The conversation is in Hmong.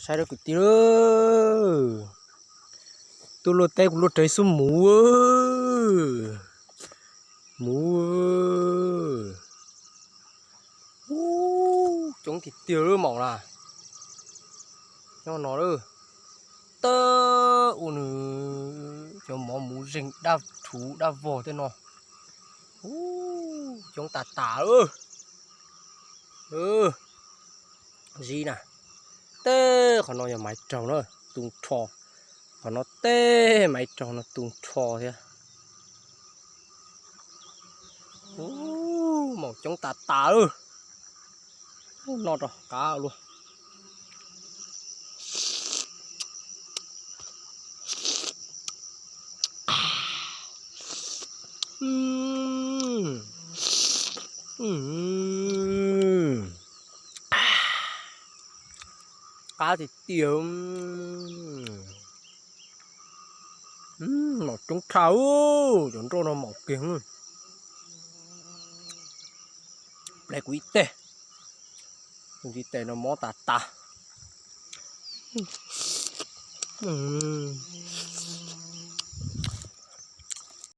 Saib rau kwv tij, tuaj luaj teb kuv luaj raws xub muv, muv, coob tiag tiag lub maum na, nyob no lawm, tawb ua nws cov mov muv zeeg dab rhuv dab vog tej no, coob tas tas lawm. Zib na, teb qhov no yog maiv raug na, tu nrho, qhov no teb maiv raug no tu nrho thiab. Maum coob tas tas lawm, noj rau qab luaj. Qab tiag tiag. Maum coob tshaj, cov nroj no maum kiag. Ple kuv ib teg, ib teg no mob tas tas.